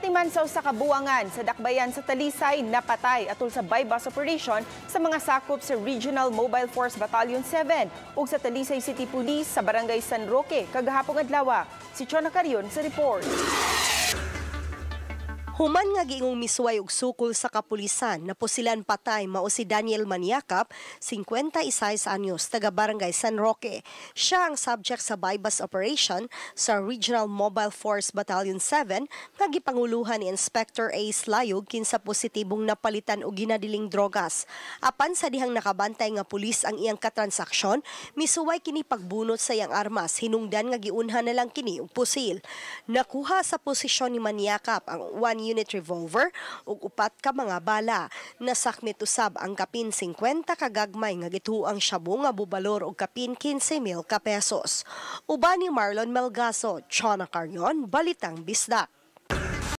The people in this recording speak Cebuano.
Atiman sa usa ka buwangan sa Dakbayan sa Talisay napatay atol sa buy-bust operation sa mga sakop sa Regional Mobile Force Battalion 7 ug sa Talisay City Police sa Barangay San Roque kagahapon adlaw. Si Chona Carion sa report. Human nga giingong misuway og sukol sa kapulisan, napusilan patay mao si Daniel Maniakap, 56 anyos, taga Barangay San Roque. Siya ang subject sa buy-bust operation sa Regional Mobile Force Battalion 7 nga gipanguluhan ni Inspector Ace Layog, kinsa positibong napalitan og ginadiling drogas. Apan sa dihang nakabantay nga pulis ang iyang katransaksyon, misuway kini pagbunot sa iyang armas, hinungdan nga giunhan na lang kini og pusil. Nakuha sa posisyon ni Maniakap ang 1 unit revolver ug upat ka mga bala. Nasakmit usab ang kapin 50 ka gagmay nga gituang shabu nga bubalor og kapin 15,000 ka pesos. Uban ni Marlon Melgaso, Chona Carrion, Balitang Bisdak.